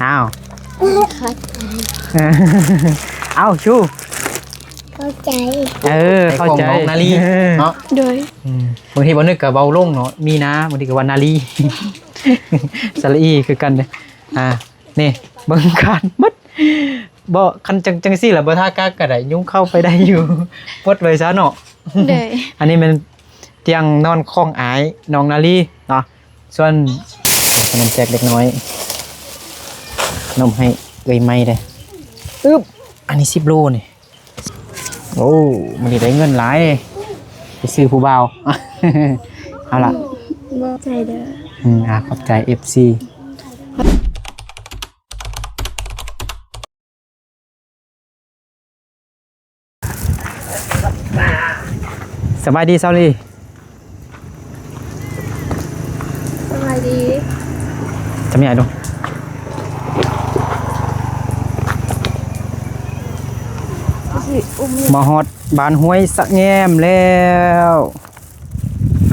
ອ້າວ ເອົາ ຊູ ເຂົ້າໃຈ ເອີ ເຂົ້າໃຈ ໃນຂອງນ້ອງນາລີເນາະ ໂດຍ ອືມ ບາງທີບໍ່ນຶກກໍເວົ້າລົງເນາະ ມີນາ ບາງທີກໍວ່ານາລີ ສະຫຼະອີຄືກັນເດ້ ອ່າ ນີ້ ເບິ່ງຄານໝົດ ບໍ່ ຄັນຈັ່ງ ຈັ່ງຊີ້ລະ ບໍ່ທາກາກກໍໄດ້ ຍຸງເຂົ້າໄປໄດ້ຢູ່ ປົດໄວ້ຊະເນາະ ໂດຍ ອັນນີ້ແມ່ນຕຽງນອນຂອງອ້າຍນ້ອງນາລີເນາະ ສ່ວນ ຂະໜົມແຈກເດັກນ້ອຍ ຂະໜົມໃຫ້ເອື້ອຍໃໝ່ເດ້ ອຶບ ອັນນີ້ສິບໂລນີ້ ໂອ້ ມື້ນີ້ໄດ້ເງິນຫຼາຍ ໄປຊື້ຜູ້ບ່າວ ເອົາລະ ຂອບໃຈເດີ ອືມ ອ່າ ຂອບໃຈ ເອັຟຊີ ສະບາຍດີ ສາວລີ ສະບາຍດີ ຈຳໃຫຍ່ດູ ມາຮອດບ້ານຫ້ວຍສະແງມແລ້ວ.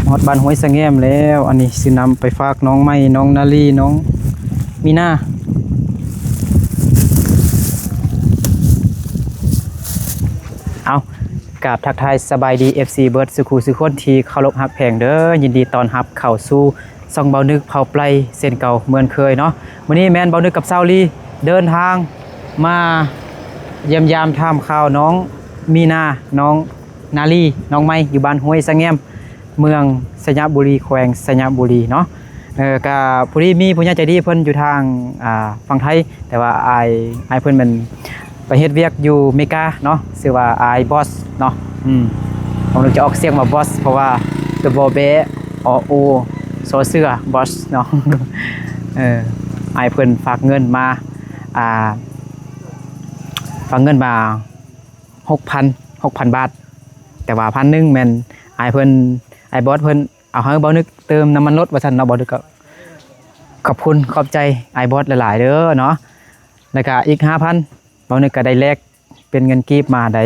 ຮອດບ້ານຫ້ວຍສະແງມແລ້ວ ອັນນີ້ຊື້ນ້ຳໄປຝາກນ້ອງໃໝ່ ນ້ອງນາລີ ນ້ອງມີນາ ເອົາ ກາບທັກທາຍສະບາຍດີ ເອັຟຊີ ເບິດສູ່ຄູ່ສູ່ຄົນທີ່ເຄົາລົບຮັກແພງເດີ ຍິນດີຕ້ອນຮັບເຂົ້າສູ່ຊ່ອງເບົານຶກເຜົາໄປເຊັ່ນເກົ່າເໝືອນເຄີຍເນາະ ມື້ນີ້ແມ່ນເບົານຶກກັບສາວລີເດີນທາງມາຢ້ຽມຢາມຖາມຂ່າວນ້ອງມີນາ ນ້ອງ ນາລີ ນ້ອງໃໝ່ ຢູ່ບ້ານຫ້ວຍສະແງມ ເມືອງໄຊຍະບູລີ ແຂວງໄຊຍະບູລີເນາະ ເອີ ກະພໍດີມີຜູ້ໃຫຍ່ໃຈດີເພິ່ນຢູ່ທາງ ອ່າ ຝັ່ງໄທ ແຕ່ວ່າອ້າຍ ອ້າຍເພິ່ນແມ່ນໄປເຮັດວຽກຢູ່ເມກາເນາະ ຊື່ວ່າອ້າຍບອສເນາະ ອືມ ເຮົາຈະອອກສຽງວ່າບອສ ເພາະວ່າ ສະ ບໍ່ແບ ອ ໂອ ຊ ເສືອ ບອສເນາະ ເອີ ອ້າຍເພິ່ນຝາກເງິນມາ ອ່າ ຝາກເງິນມາ ຫົກພັນ ຫົກພັນບາດ ແຕ່ວ່າພັນໜຶ່ງແມ່ນອ້າຍເພິ່ນ ອ້າຍບອສເພິ່ນເອົາໃຫ້ເບົານຶກເຕີມນ້ຳມັນລົດວ່າຊັ້ນເນາະ ເບົານຶກກໍຂອບຄຸນຂອບໃຈອ້າຍບອສຫຼາຍໆເດີເນາະ ແລ້ວກະອີກຫ້າພັນ ເບົານຶກກໍໄດ້ແລກເປັນເງິນກີບມາໄດ້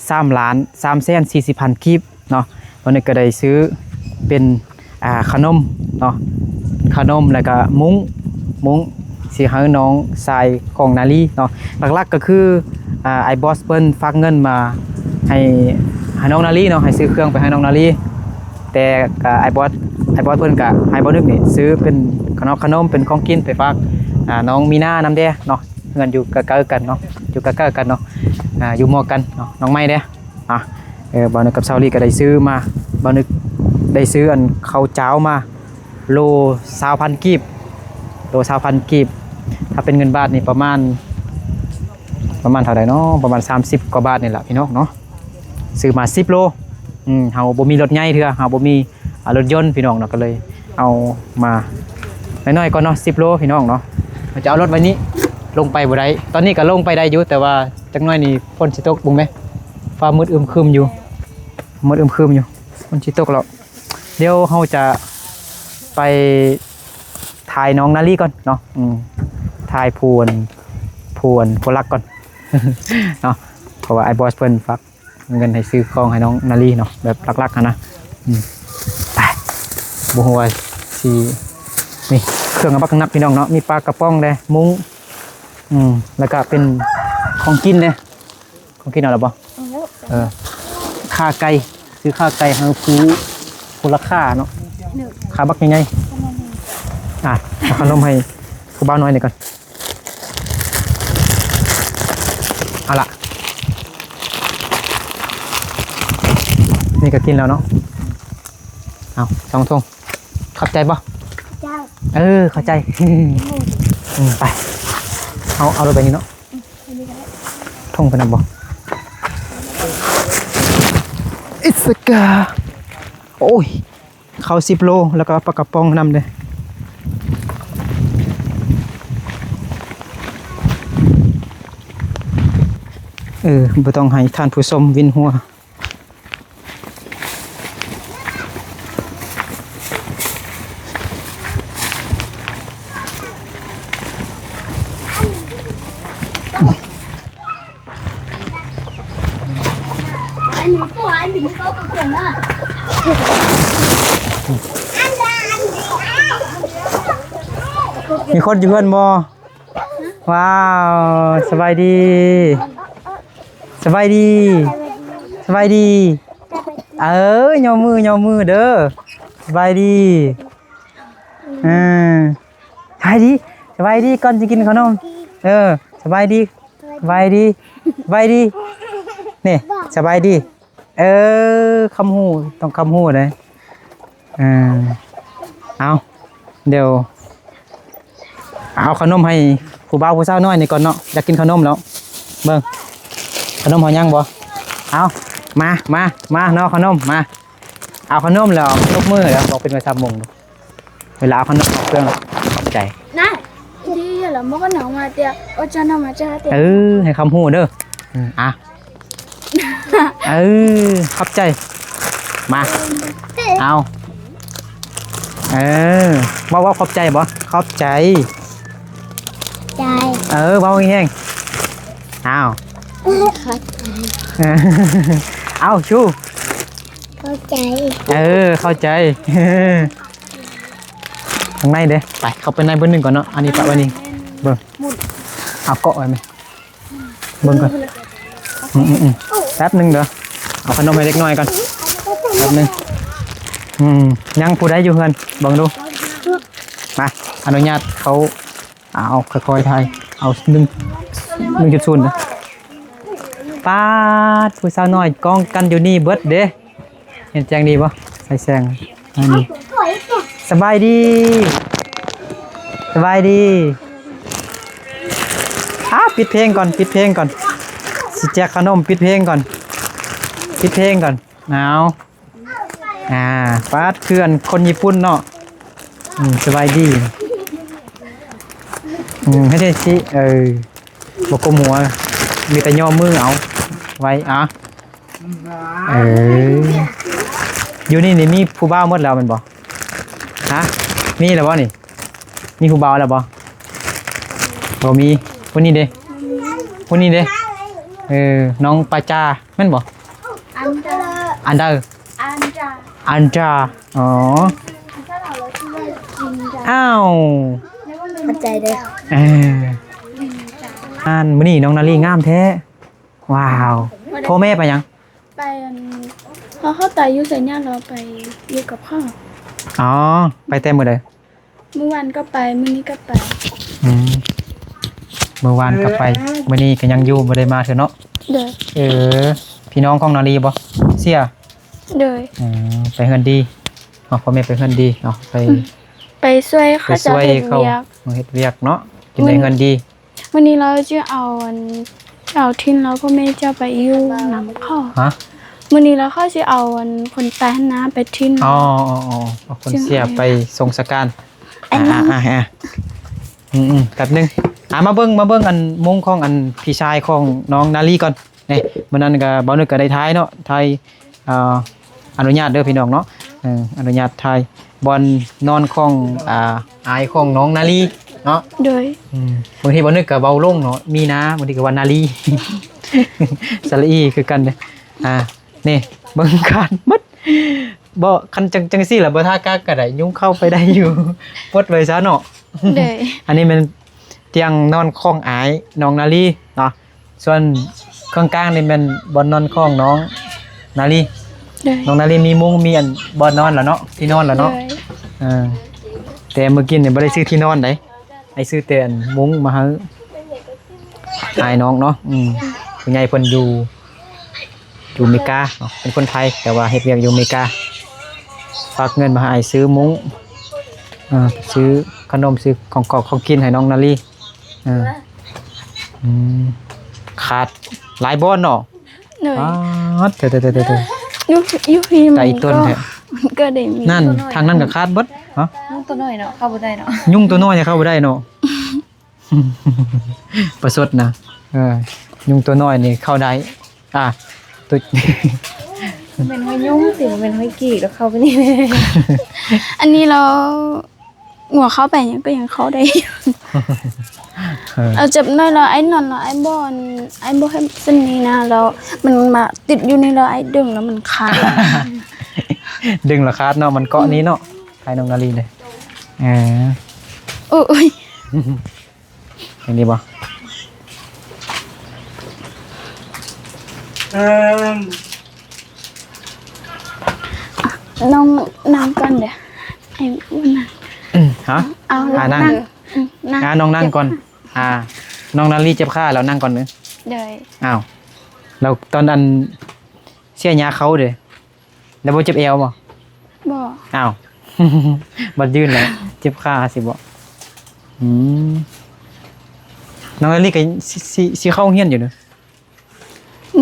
ສາມລ້ານສາມແສນສີ່ສິບພັນກີບເນາະ ເບົານຶກກໍໄດ້ຊື້ເປັນ ອ່າ ຂະໜົມເນາະ ຂະໜົມ ແລ້ວກະມຸ້ງ ມຸ້ງຊິໃຫ້ນ້ອງຊາຍຂອງນາລີເນາະ ຫຼັກໆກໍຄື ອ່າ ອ້າຍບອສເພິ່ນຝາກເງິນມາໃຫ້ ໃຫ້ນ້ອງນາລີເນາະ ໃຫ້ຊື້ເຄື່ອງໄປໃຫ້ນ້ອງນາລີ ແຕ່ກໍອ້າຍບອສ ອ້າຍບອສເພິ່ນກໍໃຫ້ເບົານຶກນີ້ຊື້ເປັນຂະໜົມ ຂະໜົມ ເປັນຂອງກິນໄປຝາກ ອ່າ ນ້ອງມີນານຳແດ່ເນາະ ເຮືອນຢູ່ໃກ້ໆກັນເນາະ ຢູ່ໃກ້ໆກັນເນາະ ອ່າ ຢູ່ໝໍ້ກັນເນາະ ນ້ອງໃໝ່ເດ້ ອ່າ ເອີ ບ່າວນຶກກັບສາວລີກໍໄດ້ຊື້ມາ ບ່າວນຶກໄດ້ຊື້ອັນເຂົ້າຈ້າວມາ ໂລຊາວພັນກີບ ໂລຊາວພັນກີບ ຖ້າເປັນເງິນບາດນີ້ປະມານ ປະມານເທົ່າໃດເນາະ ປະມານສາມສິບກວ່າບາດນີ້ລະພີ່ນ້ອງເນາະ ຊື້ມາສິບໂລ ອືມ ເຮົາບໍ່ມີລົດໃຫຍ່ເທື່ອ ເຮົາບໍ່ມີ ອ່າ ລົດຍົນພີ່ນ້ອງເນາະ ກໍເລີຍເອົາມາໜ້ອຍໆກ່ອນເນາະ ສິບໂລພີ່ນ້ອງເນາະ ເຮົາຈະເອົາລົດໄວ້ນີ້ ລົງໄປບໍ່ໄດ້ ຕອນນີ້ກໍລົງໄປໄດ້ຢູ່ ແຕ່ວ່າຈັກໜ້ອຍນີ້ຝົນຊິຕົກ ເບິ່ງແມ ຟ້າມືດອຶມຄຶມຢູ່ ມືດອຶມຄຶມຢູ່ ຝົນຊິຕົກແລ້ວ ດຽວເຮົາຈະໄປຖ່າຍນ້ອງນາລີກ່ອນເນາະ ອືມ ຖ່າຍຜູ້ ຜູ້ ຜູ້ລັກກ່ອນເນາະ ເພາະວ່າອ້າຍບອສເພິ່ນຝາກເງິນໃຫ້ຊື້ຂອງໃຫ້ນ້ອງນາລີເນາະ ແບບຫຼັກໆຫັ້ນນະ ອືມ ໄປ ບໍ່ຮູ້ວ່າຊິ ນີ້ ເຄື່ອງກໍບັກໜັກພີ່ນ້ອງເນາະ ມີປາກະປ໋ອງແດ່ ມຸ້ງ ອືມ ແລ້ວກະເປັນຂອງກິນແດ່ ຂອງກິນເອົາແລ້ວບໍ່? ເອົາແລ້ວ ເອີ ຂ້າໄກ່ ຊື້ຂ້າໄກ່ໃຫ້ຜູ້ ຜູ້ລາຄາເນາະ ໂດຍ ຂ້າບັກໃຫຍ່ໆ ອ່ະ ເອົາຂະໜົມໃຫ້ຜູ້ບ່າວນ້ອຍນີ້ກ່ອນ ເອົາລະ ນີ້ກໍກິນແລ້ວເນາະ ເອົາ ສອງຖົງ ຂອບໃຈບໍ່? ເຈົ້າ ເອີ ຂອບໃຈ ອືມ ອືມ ໄປ ເອົາ ເອົາລົງໄປນີ້ເນາະ ອືມ ອັນນີ້ກໍໄດ້ ຖົງໄປນຳບໍ່? ອິດສະກາ ໂອ້ຍ ເຂົ້າສິບໂລ ແລ້ວກໍປາກະປ໋ອງນຳເດ້ ເອີ ບໍ່ຕ້ອງໃຫ້ທ່ານຜູ້ຊົມວິນຫົວ. ມີຄົນຢູ່ເຮືອນບໍ່? ວ້າວ ສະບາຍດີ ສະບາຍດີ ສະບາຍດີ ເອີ ຍົກມື ຍົກມືເດີ ສະບາຍດີ ເອີ ສະບາຍດີ ສະບາຍດີ ກ່ອນຊິກິນເຂົ້າໜົມ ເອີ ສະບາຍດີ ສະບາຍດີ ສະບາຍດີ ນີ້ ສະບາຍດີ. ເອີ ຄຳຮູ້ ຕ້ອງຄຳຮູ້ເດ້ ເອີ ເອົາ ດຽວ ເອົາຂະໜົມໃຫ້ຜູ້ບ່າວຜູ້ສາວນ້ອຍນີ້ກ່ອນເນາະ ຢາກກິນຂະໜົມແລ້ວ ເບິ່ງ ຂະໜົມເຮົາຍັງບໍ່ ເອົາ ມາ ມາ ມາເນາະ ຂະໜົມ ມາ ເອົາຂະໜົມແລ້ວຍົກມືແລ້ວ ບອກເປັນໄປສາມໂມງ ເວລາເອົາຂະໜົມເອົາເຄື່ອງ ຂອບໃຈ ນະ ທີ່ລະບໍ່ກໍໜອງມາເຕຍ ໂອຈານອກມາຈາເຕຍ ເອີ ໃຫ້ຄຳຮູ້ເດີ ອືມ ອ່ະ ເອີ ຂອບໃຈ ມາ ເອົາ ເອີ ເວົ້າ ເວົ້າຂອບໃຈບໍ່ ຂອບໃຈ ໃຈ ເອີ ເວົ້າແຮງໆ ເອົາ ເອີ ເອົາ ຊູ ເຂົ້າໃຈ ເອີ ເຂົ້າໃຈ ຂ້າງໃນເດ້ ໄປ ເຂົ້າໄປໃນເບີໜຶ່ງກ່ອນເນາະ ອັນນີ້ປະໄວ້ນີ້ ເບິ່ງ ເອົາເກາະໄວ້ແມ ເບິ່ງກ່ອນ ອືມໆໆ ແປັບໜຶ່ງເດີ ເອົາຂະໜົມໃຫ້ເດັກນ້ອຍກ່ອນ ແປັບໜຶ່ງ ອືມ ຍັງຜູ້ໃດຢູ່ເຮືອນ ເບິ່ງດູ ມາ ອະນຸຍາດເຂົາ ເອົາ ຄ່ອຍໆຖ່າຍ ເອົາ ໜຶ່ງ ໜຶ່ງຈຸດສູນເດີ ປາດ ຜູ້ສາວນ້ອຍກອງກັນຢູ່ນີ້ເບິດເດ້. ເຫັນແຈ້ງດີບໍ່? ໃສ່ແສງ ອັນນີ້ ສະບາຍດີ ສະບາຍດີ ອ້າ ປິດເພງກ່ອນ ປິດເພງກ່ອນ ຊິແຈກຂະໜົມ ປິດເພງກ່ອນ ປິດເພງກ່ອນ ເອົາ ອ່າ ປາດ ເພື່ອນຄົນຍີ່ປຸ່ນເນາະ ອືມ ສະບາຍດີ ອືມ ໃຫ້ໄດ້ຊິ ເອີ ບໍ່ກົ້ມຫົວ ມີແຕ່ຍໍມືເອົາ ໄວ້ ອ່າ ເອີ ຢູ່ນີ້ນີ້ມີຜູ້ບ່າວໝົດແລ້ວແມ່ນບໍ່? ຮະ ມີແລ້ວບໍ່ນີ້? ມີຜູ້ບ່າວແລ້ວບໍ່? ບໍ່ມີ. ຜູ້ນີ້ເດ? ຜູ້ນີ້ເດ? ເອີ ນ້ອງປາຈາແມ່ນບໍ່? ອັນດາ ອັນດາ ອັນດາ ອັນດາ ອໍ ອັນດາ ອ້າວ ຂອບໃຈເດີ ເອີ ອັນ ມື້ນີ້ນ້ອງນາລີງາມແທ້. ວ້າວ ພໍ່ແມ່ໄປຫຍັງ? ໄປອັນ ເພາະເຮົາຕາຍຢູ່ໄຊຍະ ເຮົາໄປຢູ່ກັບເຂົາ. ອໍ ໄປແຕ່ມື້ໃດ? ມື້ວານກໍໄປ ມື້ນີ້ກໍໄປ. ອືມ ມື້ວານກໍໄປ ມື້ນີ້ກໍຍັງຢູ່ ບໍ່ໄດ້ມາເທື່ອເນາະ. ໂດຍ ເອີ ພີ່ນ້ອງຂອງນາລີບໍ່? ເສຍ. ໂດຍ ອືມ ໄປເຮືອນດີເນາະ ພໍ່ແມ່ໄປເຮືອນດີເນາະ ໄປ ອືມ ໄປຊ່ວຍເຂົາເຈົ້າເຮັດວຽກ ເຮັດວຽກເນາະ ກິນໄດ້ເຮືອນດີ. ມື້ນີ້ລາວຈະເອົາອັນ ເອົາທິນລາວ ພໍ່ແມ່ເຈົ້າໄປຢູ່ນຳເຂົາ. ຮະ? ມື້ນີ້ລາວເຂົາຊິເອົາອັນ ຄົນຕາຍຫັ້ນນາໄປທິນ. ອໍ ອໍ ອໍ ເອົາຄົນເສຍໄປສົ່ງສະການ. ອັນນີ້ ອ່າ ອ່າ ອືມໆ ແປັບໜຶ່ງ ອ່າ ມາເບິ່ງ ມາເບິ່ງອັນມຸ້ງຂອງອັນພີ່ຊາຍຂອງນ້ອງນາລີກ່ອນ. ນີ້ ມື້ນັ້ນກໍບ່າວນຶກກໍໄດ້ຖ່າຍເນາະ ຖ່າຍ ອ່າ ອະນຸຍາດເດີພີ່ນ້ອງເນາະ ເອີ ອະນຸຍາດຖ່າຍບ່ອນນອນຂອງ ອ່າ ອ້າຍຂອງນ້ອງນາລີເນາະ. ໂດຍ ອືມ ບາງທີບ່າວນຶກກໍເວົ້າຫຼົງເນາະ ມີນາ ບາງທີກໍວ່ານາລີ ສະຫຼະອີຄືກັນເດ້. ອ່າ ນີ້ ເບິ່ງຄາດໝົດ ບໍ່ ຄັນຈັ່ງ ຈັ່ງຊີ້ລະບໍ່ທາກາກກໍໄດ້ ຍຸງເຂົ້າໄປໄດ້ຢູ່ ປົດໄວ້ຊະເນາະ. ໂດຍ ອັນນີ້ແມ່ນຕຽງນອນຂອງອ້າຍນ້ອງນາລີເນາະ. ສ່ວນເຄິ່ງກາງນີ້ແມ່ນບ່ອນນອນຂອງນ້ອງນາລີ. ໂດຍ ນ້ອງນາລີມີມຸ້ງ ມີອັນບ່ອນນອນແລ້ວເນາະ ທີ່ນອນແລ້ວເນາະ. ໂດຍ ເອີ ແຕ່ມື້ກີ້ນີ້ບໍ່ໄດ້ຊື້ທີ່ນອນໃດ໋ ອ້າຍຊື້ແຕ່ອັນມຸ້ງມາໃຫ້ອ້າຍນ້ອງເນາະ. ອືມ ຜູ້ໃຫຍ່ເພິ່ນຢູ່ ຢູ່ເມກາເນາະ ເປັນຄົນໄທ ແຕ່ວ່າເຮັດວຽກຢູ່ເມກາ ຝາກເງິນມາໃຫ້ອ້າຍຊື້ມຸ້ງ ເອີ ຊື້ຂະໜົມ ຊື້ຂອງກອບຂອງກິນໃຫ້ນ້ອງນາລີ. ເອີ ອືມ ຂາດຫຼາຍບ່ອນເນາະ. ໂດຍ ປາດ ເດີໆໆໆ ຢູ່ ຢູ່ພີ້ມັນ ໄກຕົ້ນແທ້ ມັນກໍໄດ້ມີ ນັ້ນ ທາງນັ້ນກໍຂາດເບິດເນາະ. ຍຸງຕົວນ້ອຍເນາະ ເຂົ້າບໍ່ໄດ້ເນາະ ຍຸງຕົວນ້ອຍເຂົ້າບໍ່ໄດ້ເນາະ. ປະຊົດນະ ເອີ ຍຸງຕົວນ້ອຍນີ້ເຂົ້າໄດ້. ອ່າ ຕຸດ ແມ່ນຫ້ອຍຍຸງຕິ ແມ່ນຫ້ອຍກີກ ແລ້ວເຂົ້າໄປນີ້. ອັນນີ້ລາວ ຫົວເຂົ້າໄປຫຍັງກໍຍັງເຂົ້າໄດ້ຢູ່. ເອີ ເອົາຈັບໜ້ອຍລະ ອ້າຍນອນລະ ອ້າຍບໍ່ ອ້າຍບໍ່ເຮັດຊັ້ນນີ້ນະ ລະມັນມາຕິດຢູ່ນີ້ລະ ອ້າຍດຶງລະມັນຂາດ. ດຶງລະຂາດເນາະ ມັນເກາະນີ້ເນາະ ໄທນ້ອງນາລີເດ້. ເອີ ໂອ້ຍ ເຫັນດີບໍ່? ນ້ອງນັ່ງກ່ອນເດີ້ ໃຫ້ນ້ອງນັ່ງ ອືມ ຮະ ເອົາ ອ່າ ນັ່ງ ນັ່ງ ອືມ ນັ່ງ ອ່າ ນ້ອງນັ່ງກ່ອນ ອ່າ ນ້ອງນາລີເຈັບຂາແລ້ວ ນັ່ງກ່ອນເດີ້ ໂດຍ ອ້າວ ແລ້ວຕອນອັນ ເສຍຫຍ້າເຂົ້າເດ້ ແລ້ວບໍ່ເຈັບແອວບໍ່? ບໍ່ ອ້າວ ບັດຢືນແລ້ວເຈັບຂາຊິບໍ? ອືມ ນ້ອງນາລີກໍຊິ ຊິ ຊິເຂົ້າໂຮງຮຽນຢູ່ເນາະ?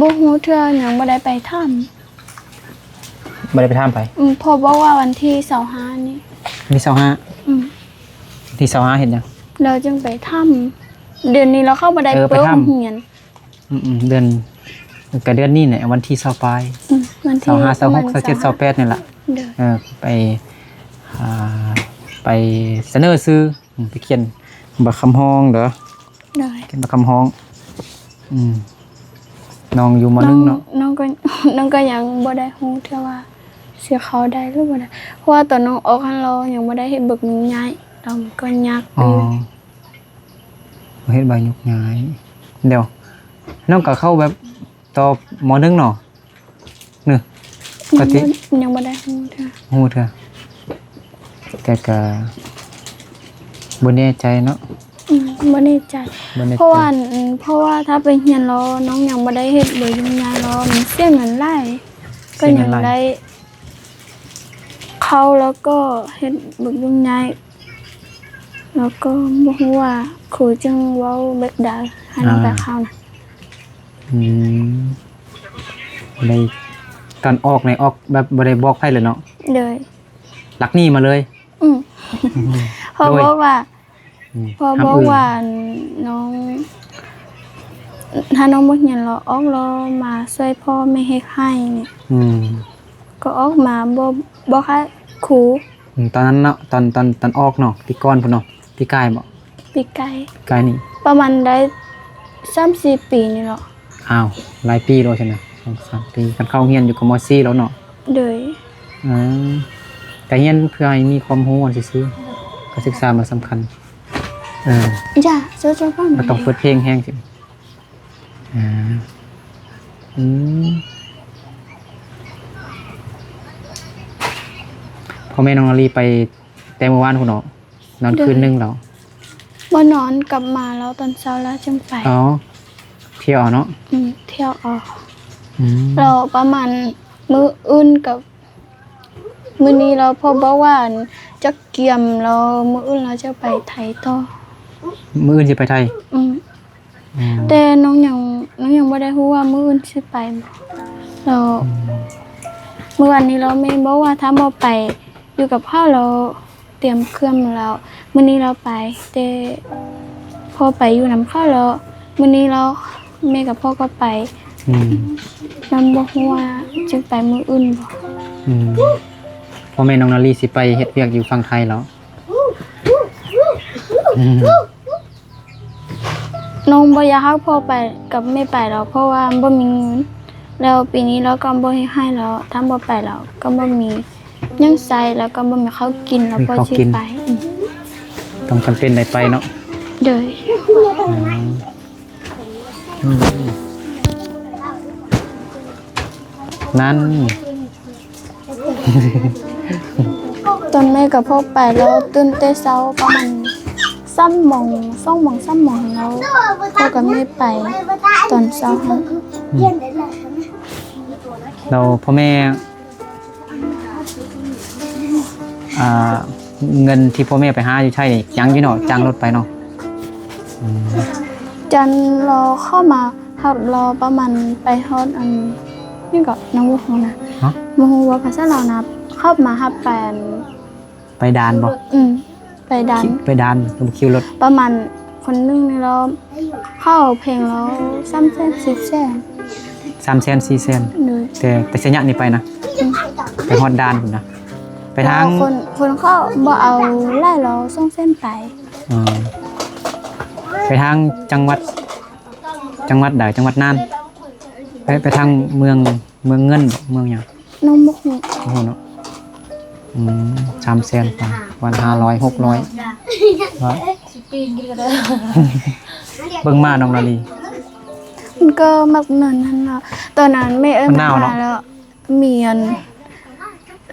ບໍ່ຮູ້ເທື່ອ ຍັງບໍ່ໄດ້ໄປຖາມ ບໍ່ໄດ້ໄປຖາມໃຜ? ອືມ ພໍ່ບອກວ່າວັນທີຊາວຫ້ານີ້ ວັນທີຊາວຫ້າ ອືມ ວັນທີຊາວຫ້າເຮັດຫຍັງ? ລາວຈຶ່ງໄປຖາມ ດຽວນີ້ລາວເຂົ້າບໍ່ໄດ້ ເອີ ໄປຖາມ ເປີໂຮງຮຽນ ອືມໆ ເດືອນ ກໍເດືອນນີ້ແຫຼະ ວັນທີຊາວປາຍ ອືມ ວັນທີຊາວຫ້າ ຊາວຫົກ ປະມານຊາວເຈັດ ຊາວແປດນີ້ລະ ໂດຍ ເອີ ໄປ ອ່າ ໄປສະເໜີຊື່ ອືມ ໄປຂຽນບັກຄຳຮ້ອງເດີ້ ໂດຍ ຂຽນບັກຄຳຮ້ອງ ອືມ ນ້ອງຢູ່ ມໍໜຶ່ງ ເນາະ ນ້ອງກໍ ນ້ອງກໍຍັງບໍ່ໄດ້ຮູ້ເທື່ອວ່າຊິເຂົ້າໄດ້ຫຼືບໍ່ໄດ້ ເພາະວ່າຕອນນ້ອງອອກຫັ້ນ ລາວຍັງບໍ່ໄດ້ເຮັດເບີກຫຍຸ້ງຍ້າຍ ລາວກໍຍາກ ອໍ ຢູ່ ເຮັດໃບໂຍກຍ້າຍ ດຽວ ນ້ອງກໍເຂົ້າແບບຕໍ່ ມໍໜຶ່ງ ເນາະ ນີ້ ກໍຕິ ຍັງບໍ່ ຍັງບໍ່ໄດ້ຮູ້ເທື່ອ ຮູ້ເທື່ອ ແຕ່ກໍບໍ່ແນ່ໃຈເນາະ ອືມ ບໍ່ແນ່ໃຈ ບໍ່ແນ່ໃຈ ເພາະວ່າ ເພາະວ່າຖ້າໄປຮຽນແລ້ວ ນ້ອງຍັງບໍ່ໄດ້ເຮັດເບີກຫຍຸ້ງຍ້າຍ ແລ້ວມັນເສຍເງິນຫຼາຍ ກໍຍັງໄດ້ ເຂົ້າແລ້ວກໍເຮັດເບີກຫຍຸ້ງຍ້າຍ ແລ້ວກໍບໍ່ຮູ້ວ່າຄູຈຶ່ງເວົ້າແບບໃດ ໃຫ້ນ້ອງໄປເຂົ້ານະ ອືມ ໄດ້ ຕອນອອກນີ້ອອກແບບບໍ່ໄດ້ບອກໃຜເລີຍເນາະ ໂດຍ ລັກໜີມາເລີຍ ອືມ ອືມ ເພາະບອກວ່າ ອືມ ເພາະບອກວ່ານ້ອງ ຖ້ານ້ອງບໍ່ຮຽນແລ້ວ ອອກແລ້ວມາຊ່ວຍພໍ່ແມ່ເຮັດໄຮ່ນີ້ ອືມ ກໍອອກມາບໍ່ ບໍ່ຄ່າຄູ ອືມ ຕອນນັ້ນເນາະ ຕອນ ຕອນ ຕອນອອກເນາະ ປີກ່ອນພຸ້ນເນາະ ປີກາຍບໍ? ປີກາຍ ປີກາຍນີ້ ປະມານໄດ້ສາມສີ່ປີນີ້ເນາະ ອ້າວ ຫຼາຍປີແລ້ວຊັ້ນນະ ສອງສາມປີ ຄັນເຂົ້າຮຽນຢູ່ກໍ ມໍສີ່ ແລ້ວເນາະ ໂດຍ ເອີ ກະຮຽນເພື່ອໃຫ້ມີຄວາມຮູ້ຊື່ໆ ກະສຶກສາມັນສຳຄັນ ເອີ ຢ່າ ເຈົ້າ ເຈົ້າຟັງ ບໍ່ຕ້ອງເປີດເພງແຮງຊິ ອ່າ ອືມ ພໍ່ແມ່ນ້ອງນາລີໄປແຕ່ມື້ວານພຸ້ນເນາະ ນອນ ໂດຍ ຄືນໜຶ່ງແລ້ວ ບໍ່ນອນ ກັບມາແລ້ວຕອນເຊົ້າແລ້ວຈຶ່ງໄປ ອໍ ທ່ຽວເອົາເນາະ ອືມ ທ່ຽວເອົາ ອືມ ແລ້ວປະມານມື້ອື່ນກັບ ມື້ນີ້ລາວພໍບອກວ່າ ອັນ ຈັກກຽມແລ້ວ ມື້ອື່ນລາວຈະໄປໄທຕໍ່ ມື້ອື່ນຊິໄປໄທ ອືມ ອືມ ແຕ່ນ້ອງຍັງ ນ້ອງຍັງບໍ່ໄດ້ຮູ້ວ່າມື້ອື່ນຊິໄປບໍ່ ແລ້ວ ອືມ ມື້ວານນີ້ລາວແມ່ບອກວ່າ ຖ້າບໍ່ໄປຢູ່ກັບເຂົາ ລາວຕຽມເຄື່ອງແລ້ວ ມື້ນີ້ລາວໄປ ແຕ່ພໍ່ໄປຢູ່ນຳເຂົາ ແລ້ວມື້ນີ້ລາວ ແມ່ກັບພໍ່ກໍໄປ ອືມ ລາວບໍ່ຮູ້ວ່າຈະໄປມື້ອື່ນບໍ່ ອືມ ພໍ່ແມ່ນ້ອງນາລີຊິໄປເຮັດວຽກຢູ່ຝັ່ງໄທແລ້ວ ອືມ ນ້ອງບໍ່ຢາກໃຫ້ພໍ່ໄປກັບແມ່ໄປດອກ ເພາະວ່າບໍ່ມີເງິນ ແລ້ວປີນີ້ລາວກໍບໍ່ເຮັດໄຮ່ແລ້ວ ຖ້າບໍ່ໄປລາວກໍບໍ່ມີຫຍັງໃຊ້ ແລ້ວກໍບໍ່ມີເຂົ້າກິນ ແລ້ວພໍ່ຊິໄປ ອືມ ຕ້ອງຈຳເປັນໄດ້ໄປເນາະ ໂດຍ ອືມ ອືມ ນັ້ນ ຕອນແມ່ກັບພໍ່ໄປ ລາວຕື່ນແຕ່ເຊົ້າປະມານສາມໂມງ ສອງໂມງ ສາມໂມງ ແລ້ວພໍ່ກັບແມ່ໄປຕອນເຊົ້າຫັ້ນ ອືມ ແລ້ວພໍ່ແມ່ ອ່າ ເງິນທີ່ພໍ່ແມ່ໄປຫາຢູ່ໄທນີ້ ຍັງຢູ່ເນາະ ຈ້າງລົດໄປເນາະ ອືມ ຈັນລາວເຂົ້າມາຮັບລາວປະມານໄປຮອດອັນ ຫຍັງເກາະ ນ້ອງບໍ່ຮູ້ນະ ຮະ ບໍ່ຮູ້ວ່າພາສາລາວນະ ເຂົ້າມາຮັບໄປອັນ ໄປດ່ານບໍ່? ອືມ ໄປດ່ານ ໄປດ່ານ ລະບໍ່ຄິວລົດ ປະມານຄົນໜຶ່ງນີ້ລາວ ເຂົາເອົາແພງລາວ ສາມແສນ ສີ່ແສນ ສາມແສນ ສີ່ແສນ ໂດຍ ແຕ່ ແຕ່ໄຊຍະນີ້ໄປນະ ອືມ ໄປຮອດດ່ານພຸ້ນນະ ໄປທາງ ຄົນ ຄົນເຂົາບໍ່ເອົາຫຼາຍລາວ ສອງແສນປາຍ ອໍ ໄປທາງຈັງຫວັດ ຈັງຫວັດໃດ? ຈັງຫວັດນ່ານ ໄປ ໄປທາງເມືອງ ເມືອງເງິນບໍ? ເມືອງຫຍັງ? ນ້ອງບໍ່ຮູ້ ບໍ່ຮູ້ເນາະ ອືມ ສາມແສນປາຍ ປະມານຫ້າຮ້ອຍ ຫົກຮ້ອຍ ເບິ່ງມານ້ອງນາລີ ກໍມັກນອນຫັ້ນເນາະ. ຕອນນັ້ນແມ່ເອີ້ຍ ມັນໜາວເນາະ ມາຫາ ແລ້ວມີອັນ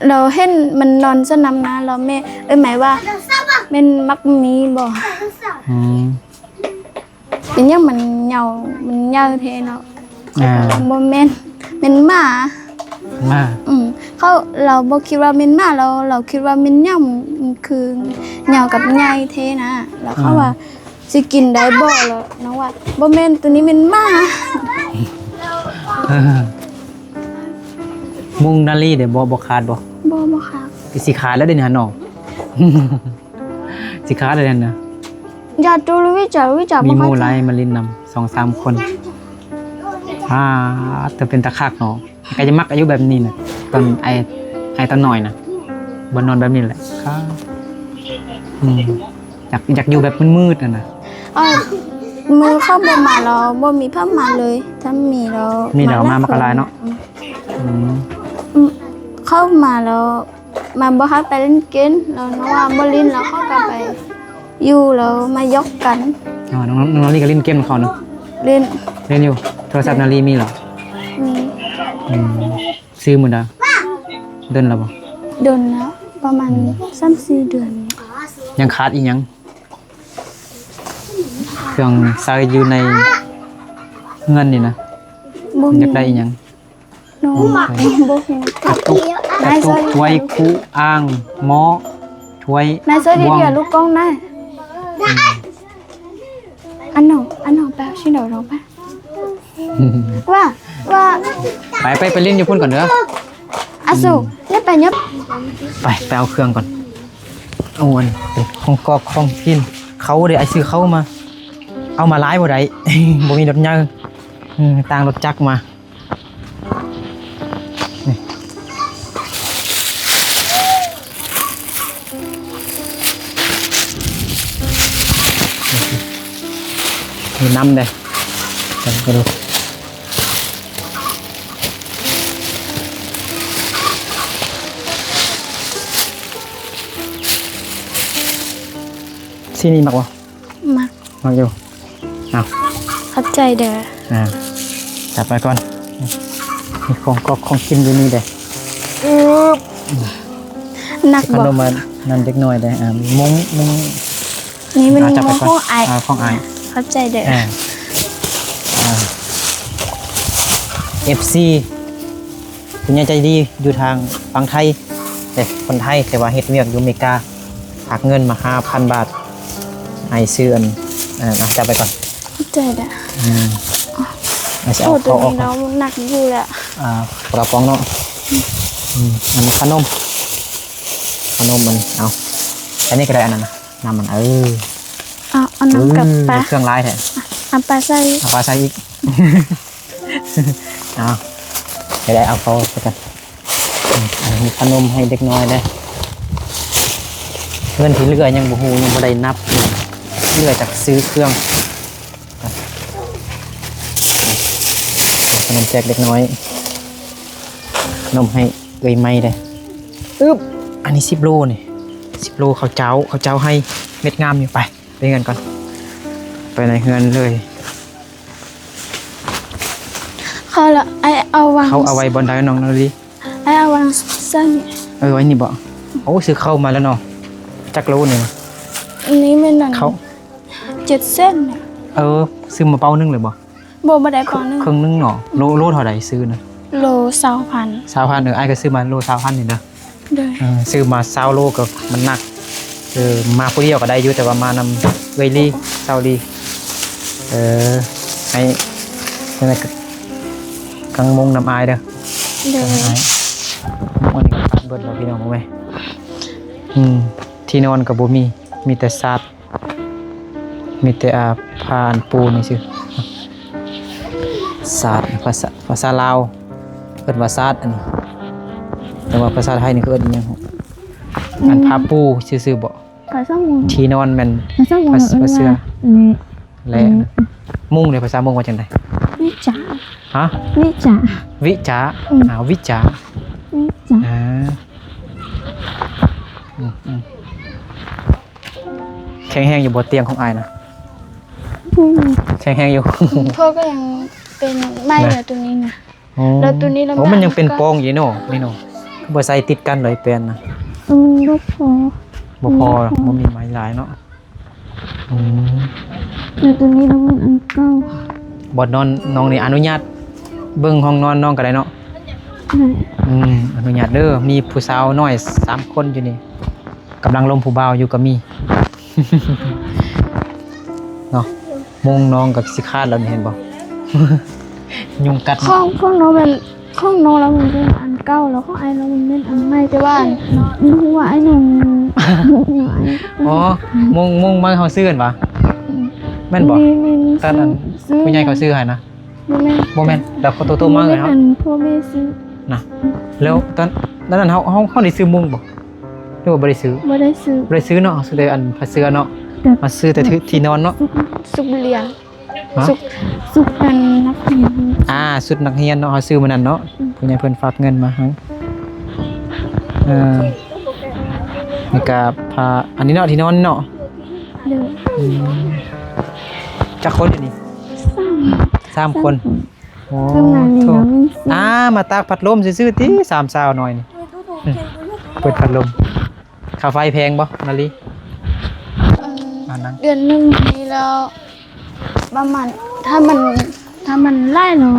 ລາວເຫັນມັນນອນສະໜ່ຳນະ ແລ້ວແມ່ເອີ້ຍໝາຍວ່າ ແມ່ນໝາກໝີບໍ່? ອືມ ເປັນຫຍັງມັນເຫຍົາ ມັນໃຫຍ່ແທ້ເນາະ. ອ່າ ບໍ່ແມ່ນ ແມ່ນໝາ ໝາ. ອືມ ເຂົາ ລາວບໍ່ຄິດວ່າແມ່ນໝາ ລາວ ລາວຄິດວ່າແມ່ນຫຍັງ ມັນຄືເຫຍົາກັບໃຫຍ່ແທ້ນະ. ແລ້ວເຂົາວ່າ ອ່າ ຊິກິນໄດ້ບໍ່? ແລ້ວນ້ອງວ່າ ບໍ່ແມ່ນ ໂຕນີ້ແມ່ນໝາ. ມຸງນາລີເດ້ ບໍ່ ບໍ່ຂາດບໍ່? ບໍ່ ບໍ່ຂາດ. ຊິຂາດແລ້ວເດ້ນີ້ຫັ້ນເນາະ ຊິຂາດແລ້ວຫັ້ນນະ. ຢາຕູລະວິຈາ ວິຈາ ມີໝູ່ຫຼາຍມາຫຼິ້ນນຳ ສອງສາມຄົນ. ອ່າ ແຕ່ເປັນຕາຄັກເນາະ. ໃຜຈະມັກອາຍຸແບບນີ້ນະ ຕອນໄອ ໄອຕອນນ້ອຍນະ ບ່ອນນອນແບບນີ້ແຫຼະ. ອືມ ຢາກ ຢາກຢູ່ແບບມືດໆຫັ້ນນະ. ເອີ ມື້ເຂົາບໍ່ມາແລ້ວ ບໍ່ມີໃຜມາເລີຍ. ຖ້າມີແລ້ວ ມີແລ້ວມາ ມາ ມັນກໍຫຼາຍເນາະ. ອືມ ອືມ ອືມ ເຂົາມາແລ້ວ ມັນບໍ່ໃຫ້ໄປຫຼິ້ນເກມ ແລ້ວນ້ອງວ່າບໍ່ຫຼິ້ນ ແລ້ວເຂົາກໍໄປຢູ່ ແລ້ວມາຢອກກັນ. ອໍ ນ້ອງ ນ້ອງນາລີກໍຫຼິ້ນເກມນຳເຂົາເນາະ. ຫຼິ້ນ ຫຼິ້ນຢູ່. ໂທລະສັບນາລີມີເນາະ? ມີ. ອືມ ຊື້ມື້ໃດ? ດົນແລ້ວບໍ່? ດົນແລ້ວ ປະມານ ອືມ ສາມສີ່ເດືອນ. ຍັງຂາດອີຫຍັງ? ເຄື່ອງໃຊ້ຢູ່ໃນເຮືອນນີ້ນະ ບໍ່ມີ. ຢາກໄດ້ອີຫຍັງ? ນ້ອງ ອືມ ບໍ່ຮູ້. ກະຕຸກ ກະຕຸກ ຖ້ວຍ ຄຸອ່າງ ໝໍ້ ຖ້ວຍ ນາຍຊ່ວຍເດຍ ລູກກ້ອງນາຍ. ອືມ ອັນນ້ອງ ອັນນ້ອງ ໄປເອົາຊິດອກ ນ້ອງໄປ. ວ່າ ວ່າ ໄປ ໄປ ໄປຫຼິ້ນຢູ່ພຸ້ນກ່ອນເດີ. ອາ ອືມ ສູ ຢ່າໄປຫຍັບ. ໄປ ໄປເອົາເຄື່ອງກ່ອນ. ໂອ້ ອັນເປັນຂອງກອກຂອງກິນ ເຂົ້າເດ້ ອ້າຍຊື້ເຂົ້າມາ. ເອົາມາຫຼາຍບໍ່ໄດ້ ບໍ່ມີລົດໃຫຍ່. ອືມ ຕ່າງລົດຈັກມາ. ນີ້ ມີນ້ຳເດ້ ເບິ່ງກໍດູ. ສີນີ້ມັກບໍ່? ມັກ. ມັກຢູ່. ເອົາ ຂອບໃຈເດີ. ອ່າ ຈັບໄວ້ກ່ອນ. ມີຂອງກອກຂອງກິນຢູ່ນີ້ເດ້. ອືບ ໜັກບໍ່? ຂະໜົມອັນນັ້ນເດັກນ້ອຍເດ້. ອ່າ ມຸ້ງ ມຸ້ງ ນີ້ມັນ ອ່າ ຈັບໄວ້ກ່ອນ. ຂອງອ້າຍ. ອ່າ ຂອງອ້າຍ. ຂອບໃຈເດີ. ອ່າ ອ່າ ເອັຟຊີ ຜູ້ໃຫຍ່ໃຈດີຢູ່ທາງຝັ່ງໄທເດ້ ຄົນໄທ ແຕ່ວ່າເຮັດວຽກຢູ່ອາເມລິກາ ຝາກເງິນມາຫ້າພັນບາດ ໃຫ້ຊື້ອັນ ອັນນັ້ນ ຈັບໄວ້ກ່ອນ. ຂອບໃຈເດີ. ອືມ ຊິເອົາເຂົ້າອອກ. ໂອ້ ໂຕນີ້ເນາະ ມັນໜັກຢູ່ແຫຼະ. ອ່າ ປາກະປ໋ອງເນາະ. ອືມ ອັນນີ້ຂະໜົມ ຂະໜົມມັນ ເອົາ ອັນນີ້ກໍໄດ້ ອັນນັ້ນນະ ນ້ຳມັນ ເອີ ເອົາ ເອົານ້ຳກັບປາ. ເຄື່ອງຫຼາຍແທ້. ເອົາປາໃສ່ ເອົາປາໃສ່ອີກ. ເອົາ ໄດ້ ໄດ້ ເອົາເຂົ້າໃສ່ກັນ. ອືມ ອັນນີ້ຂະໜົມໃຫ້ເດັກນ້ອຍເດ້. ເງິນທີ່ເຫຼືອຍັງບໍ່ຮູ້ ຍັງບໍ່ໄດ້ນັບ ເຫຼືອຈາກຊື້ເຄື່ອງ. ຂະໜົມແຈກເດັກນ້ອຍ ຂະໜົມໃຫ້ເອື້ອຍໃໝ່ເດ້. ອຶບ ອັນນີ້ສິບໂລນີ້ ສິບໂລ ເຂົ້າເຈົ້າ ເຂົ້າເຈົ້າໄຮ່ ເມັດງາມຢູ່. ໄປ ໄປເຮືອນກ່ອນ ໄປໃນເຮືອນເລີຍ. ເຂົາລະ ອ້າຍເອົາວາງ ເຂົາເອົາໄວ້ບ່ອນໃດນ້ອງນາລີ? ອ້າຍເອົາວາງໃສ່ນີ້. ເອີ ໄວ້ນີ້ບໍ? ໂອ້ ຊື້ເຂົ້າມາແລ້ວເນາະ. ຈັກໂລນີ້? ອັນນີ້ແມ່ນອັນ ເຂົ້າ ເຈັດແສນ. ເອີ ຊື້ມາເປົາໜຶ່ງເລີຍບໍ? ບໍ່ ບໍ່ໄດ້ເປົາໜຶ່ງ ເຄິ່ງໜຶ່ງເນາະ. ໂລ ໂລເທົ່າໃດຊື້ນະ? ໂລຊາວພັນ. ຊາວພັນ. ເອີ ອ້າຍກໍຊື້ມາໂລຊາວພັນນີ້ເດີ. ໂດຍ. ເອີ ຊື້ມາຊາວໂລກໍມັນໜັກ. ເອີ ມາຜູ້ດຽວກໍໄດ້ຢູ່ ແຕ່ວ່າມານຳເອື້ອຍລີ ສາວລີ. ເອີ ໃຫ້ ໃຫ້ກັງມຸ້ງນຳອ້າຍເດີ. ໂດຍ. ອັນນີ້ກໍຂາດເບິດແລ້ວພີ່ນ້ອງເອີຍ. ອືມ ທີ່ນອນກໍບໍ່ມີ ມີແຕ່ຊາດ ມີແຕ່ ອ່າ ຜ້າອັນປູນີ້ຊື່. ຊາດ ພາສາ ພາສາລາວເອີ້ນວ່າຊາດອັນນີ້ ແຕ່ວ່າພາສາໄທນີ້ເຂົາເອີ້ນອີ່ຫຍັງ? ອັນຜ້າປູຊື່ໆບໍ? ຜ້າສັງ ທີ່ນອນແມ່ນ ຜ້າສັງ ຜ້າ ຜ້າເສື່ອ ອັນນີ້ ແລະ ອືມ ມຸ້ງໃນພາສາມົ້ງວ່າຈັ່ງໃດ? ວິຈາ. ຮະ? ວິຈາ. ວິຈາ. ອືມ ອ່າ ວິຈາ. ວິຈາ. ອ່າ ອືມໆ ແຂງແຮງຢູ່ບໍ່ ຕຽງຂອງອ້າຍນະ? ອືມ ແຂງແຮງຢູ່. ເພິ່ນກໍຍັງ ເປັນໄມ້ ນະ ລະໂຕນີ້ນະ ອໍ ລະໂຕນີ້ລະ ໂອ້ ມັນຍັງເປັນປອງຢູ່ເນາະ ນີ້ເນາະ ຄືບໍ່ໃສ່ຕິດກັນເລີຍແປ້ນນະ? ເອີ ມັນບໍ່ພໍ ບໍ່ພໍ ມັນບໍ່ພໍ ບໍ່ມີໄມ້ຫຼາຍເນາະ. ອືມ ແຕ່ໂຕນີ້ລະແມ່ນອັນເກົ່າ. ບ່ອນນອນນ້ອງນີ້ອະນຸຍາດເບິ່ງຫ້ອງນອນນ້ອງກໍໄດ້ເນາະ? ໄດ້. ອືມ ອະນຸຍາດເດີ ມີຜູ້ສາວນ້ອຍສາມຄົນຢູ່ນີ້ ກຳລັງລົມຜູ້ບ່າວຢູ່ກໍມີເນາະ. ມຸ້ງນ້ອງກໍຊິຂາດແລ້ວນີ້ ເຫັນບໍ່? ຍຸງກັດເນາະ. ຂອງ ຂອງນ້ອງແມ່ນ ຂອງນ້ອງລະມັນເປັນອັນເກົ່າ ແລ້ວຂອງອ້າຍລະມັນແມ່ນອັນໃໝ່ ແຕ່ວ່າອັນ ບໍ່ຮູ້ວ່າອ້າຍນ້ອງ ອໍ ມຸ້ງ ມຸ້ງໄມ້ເຮົາຊື້ຫັ້ນຫວາ? ອືມ ແມ່ນບໍ່? ແມ່ນ ແມ່ນ ຕອນນັ້ນ ຊື້ ຜູ້ໃຫຍ່ເຂົາຊື້ໃຫ້ນະ? ບໍ່ແມ່ນ ບໍ່ແມ່ນ ແລ້ວເຂົາໂຕໆມາໃຫ້ເຮົາ ອັນພໍ່ແມ່ຊື້ນະ. ແລ້ວຕອນ ຕອນນັ້ນເຮົາ ເຮົາ ເຮົາໄດ້ຊື້ມຸ້ງບໍ່ ຫຼືວ່າບໍ່ໄດ້ຊື້? ບໍ່ໄດ້ຊື້ ບໍ່ໄດ້ຊື້ເນາະ ເຮົາຊື້ແຕ່ອັນຜ້າເສື່ອເນາະ ເຮົາຊື້ແຕ່ທີ່ນອນເນາະ. ຊຸກ ຊຸກລຽນ ຮະ? ຊຸກ ຊຸກອັນນັກຮຽນ ອ່າ ຊຸດນັກຮຽນເນາະ ເຮົາຊື້ມື້ນັ້ນເນາະ. ອືມ ຜູ້ໃຫຍ່ເພິ່ນຝາກເງິນມາໃຫ້ ເອີ ນີ້ກະຜ້າ ອັນນີ້ເນາະ ທີ່ນອນເນາະ. ໂດຍ. ອືມ ຈັກຄົນຢູ່ນີ້? ສາມ ສາມຄົນ. ໂອ້ ໂທ້ ອ່າ ມາຕາກພັດລົມຊື່ໆຕິ ສາມສາວນ້ອຍນີ້. ອືມ ເປີດພັດລົມ. ຄ່າໄຟແພງບໍ່ ນາລີ? ເອີ ອ່າ ເດືອນໜຶ່ງນີ້ແລ້ວ ປະມານ ຖ້າມັນ ຖ້າມັນຫຼາຍເນາະ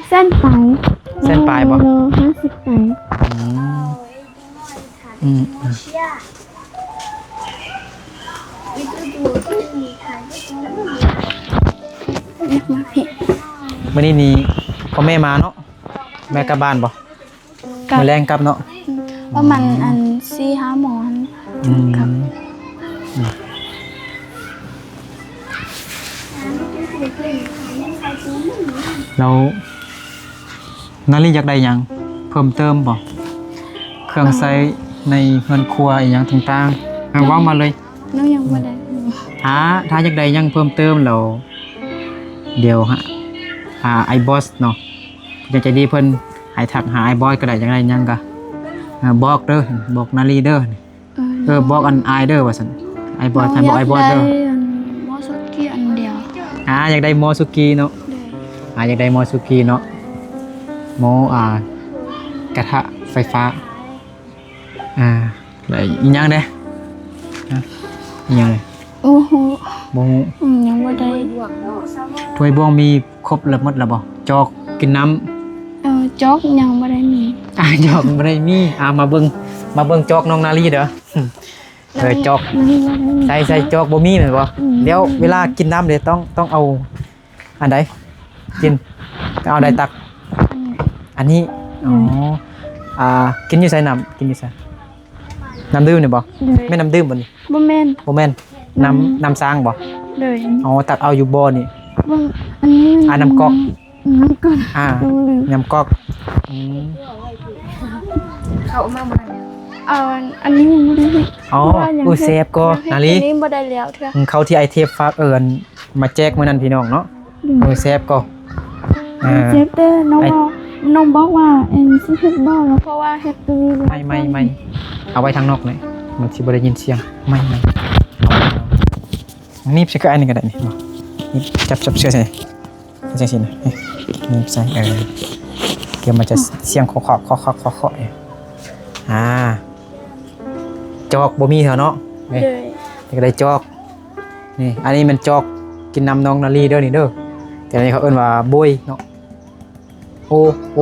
ແສນປາຍ. ແສນປາຍບໍ່? ໂລ ໂລຫ້າສິບປາຍ. ອືມ ອືມ ອືມ ມາພີ້. ມື້ນີ້ນີ້ພໍ່ແມ່ມາເນາະ ແມ່ກັບບ້ານບໍ່? ກັບ ມື້ແລງກັບເນາະ. ອືມ ປະມານ ອືມ ອັນ ສີ່ຫ້າໂມງຫັ້ນ ອືມ ກັບ. ອືມ ແລ້ວນາລີຢາກໄດ້ຫຍັງເພີ່ມເຕີມບໍ່? ເຄື່ອງໃຊ້ໃນເຮືອນຄົວອີ່ຫຍັງຕ່າງໆ ເວົ້າມາເລີຍ. ໜູຍັງບໍ່ໄດ້. ຖ້າ ຖ້າຢາກໄດ້ຫຍັງເພີ່ມເຕີມແລ້ວ ດຽວຫາ ຫາອ້າຍບອສເນາະ ຜູ້ໃຫຍ່ໃຈດີເພິ່ນໃຫ້ທັກຫາອ້າຍບອສກໍໄດ້. ຢາກໄດ້ຫຍັງກໍ ເອີ ບອກເດີ ບອກນາລີເດີ. ເອີ ເອີ ບອກອັນອ້າຍເດີວ່າຊັ້ນ ອ້າຍບອສ. ນ້ອງ ທ່ານບອກອ້າຍບອສເດີ ຢາກໄດ້ອັນໝໍສຸກີອັນດຽວ. ອ່າ ຢາກໄດ້ໝໍສຸກີເນາະ. ໂດຍ. ອ່າ ຢາກໄດ້ໝໍສຸກີເນາະ ໝໍ ອ່າ ກະທະໄຟຟ້າ. ອ່າ ແລ້ວອີ່ຫຍັງເດ? ຮະ? ອີ່ຫຍັງເດ? ໂອ້ໂຫ ບໍ່ຮູ້. ອືມ ຍັງບໍ່ໄດ້. ຖ້ວຍບ່ວງມີຄົບແລ້ວ ໝົດແລ້ວບໍ່? ຈອກກິນນ້ຳ. ເອີ ຈອກຍັງບໍ່ໄດ້ມີ. ອ່າ ຈອກບໍ່ໄດ້ມີ. ອ່າ ມາເບິ່ງ ມາເບິ່ງຈອກນ້ອງນາລີເດີ. ເອີ ຈອກ ໃສ່ ໃສ່ຈອກບໍ່ມີແມ່ນບໍ່? ອືມ ແລ້ວເວລາກິນນ້ຳເດ ຕ້ອງ ຕ້ອງເອົາ ອັນໃດ? ກິນ ເອົາໃດຕັກ? ອັນນີ້. ອັນນີ້. ອືມ ອໍ ອ່າ ກິນຢູ່ໃສນ້ຳ? ກິນຢູ່ໃສ? ນ້ຳດື່ມນີ້ບໍ່? ໂດຍ. ແມ່ນນ້ຳດື່ມບໍ່ນີ້? ບໍ່ແມ່ນ. ບໍ່ແມ່ນ. ນ້ຳ ນ້ຳ ນ້ຳຊ້າງບໍ່? ໂດຍ. ອໍ ຕັກເອົາຢູ່ບໍ່ນີ້? ບໍ່ ອັນນີ້ມັນ ອ່າ ນ້ຳກອກ. ນ້ຳກອກ. ອ່າ ນ້ຳກອກ. ອືມ ເຂົ້າມາບໍ່ທັນແລ້ວ. ເອົາ ອັນນີ້ຍັງບໍ່ໄດ້ເຮັດ. ອໍ ເພາະວ່າຍັງ ໂອ້ຍ ເຮັດ ແຊບກໍ ຍັງເຮັດ ນາລີ ອັນນີ້ບໍ່ໄດ້ແລ້ວເທື່ອ. ອືມ ເຂົ້າທີ່ອ້າຍເທບຝາກ ເອີ ມາແຈກມື້ນັ້ນພີ່ນ້ອງເນາະ. ອືມ ໂອ້ຍ ແຊບກໍ ເອີ ແຊບແຕ່ນ້ອງ ນ້ອງບອກວ່າ ອັນ ຊິເຮັດບໍ່ເນາະ ເພາະວ່າເຮັດໂຕນີ້ ໄມ້ ໄມ້ ໄມ້ ເອົາໄວ້ທາງນອກນີ້ ມັນຊິບໍ່ໄດ້ຍິນສຽງ. ໄມ້ ໄມ້ ໜີບໃສ່ ຄືອັນນີ້ກໍໄດ້ນີ້ ໜີບ ຈັບ ຈັບເສື້ອໃສ່ ຈັ່ງຊີ້ນະ ນີ້ ໜີບໃສ່ ເອີ ດຽວມັນຈະສຽງເຄາະໆ ເຄາະໆ ເຄາະໆ. ອ່າ ຈອກບໍ່ມີແຖວເນາະ. ນີ້ ໂດຍ ນີ້ກໍໄດ້ຈອກ. ນີ້ ອັນນີ້ແມ່ນຈອກກິນນ້ຳນ້ອງນາລີເດີ ນີ້ເດີ. ແຕ່ອັນນີ້ເຂົາເອີ້ນວ່າໂບຍເນາະ. ໂອ ໂອ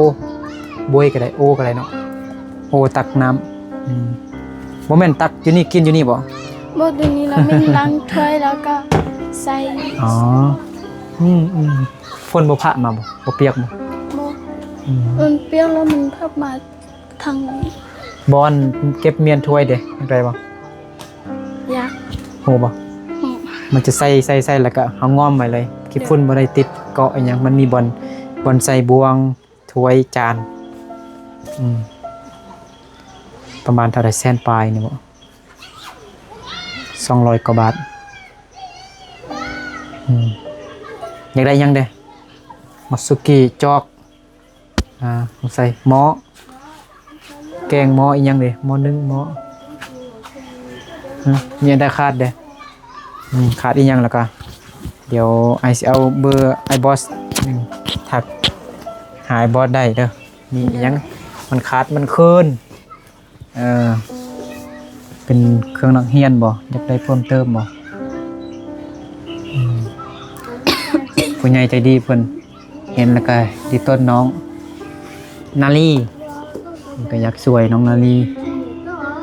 ໂບຍກໍໄດ້ ໂອກໍໄດ້ເນາະ. ໂອຕັກນ້ຳ. ອືມ ບໍ່ແມ່ນຕັກຢູ່ນີ້ ກິນຢູ່ນີ້ບໍ່? ບໍ່ ຕົວນີ້ລະແມ່ນລ້າງຖ້ວຍແລ້ວກໍໃສ່. ອໍ ອືມໆ ຝົນບໍ່ພະມາບໍ່? ບໍ່ປຽກບໍ່? ບໍ່. ອືມ ມັນປຽກແລ້ວມັນພັບມາ ທັງ ບ່ອນເກັບມ້ຽນຖ້ວຍເດ ຢາກໄດ້ບໍ່? ຢາກ. ຮູ້ບໍ່? ຮູ້. ມັນຈະໃສ່ ໃສ່ ໃສ່ ແລ້ວກະເຮົາງອມໄວ້ເລີຍ ຂີ້ຝຸ່ນບໍ່ໄດ້ຕິດເກາະອີ່ຫຍັງ. ມັນມີບ່ອນ ບ່ອນໃສ່ບ່ວງ ຖ້ວຍ ຈານ. ອືມ ປະມານເທົ່າໃດ? ແສນປາຍນີ້ບໍ? ສອງຮ້ອຍກວ່າບາດ. ອືມ ຢາກໄດ້ຫຍັງເດ? ໝໍສຸກີ້ ຈອກ ອ່າ ໃສ່ໝໍ້ ແກງໝໍ້ ອີ່ຫຍັງເດ? ໝໍ້ໜຶ້ງ ໝໍ້ ຮະ? ມີອັນໃດຂາດເດ? ອືມ ຂາດອີ່ຫຍັງລະກະ ດຽວອ້າຍຊິເອົາເບີອ້າຍບອສ ອືມ ທັກຫາອ້າຍບອສໄດ້ເດີ ມີອີ່ຫຍັງມັນຂາດມັນເຂີນ ເອີ ເປັນເຄື່ອງນັກຮຽນບໍ່ ຢາກໄດ້ເພີ່ມເຕີມບໍ່? ອືມ ຜູ້ໃຫຍ່ໃຈດີເພິ່ນເຫັນແລ້ວກະດີຕົ້ນນ້ອງນາລີ ເພິ່ນກະຢາກຊ່ວຍນ້ອງນາລີ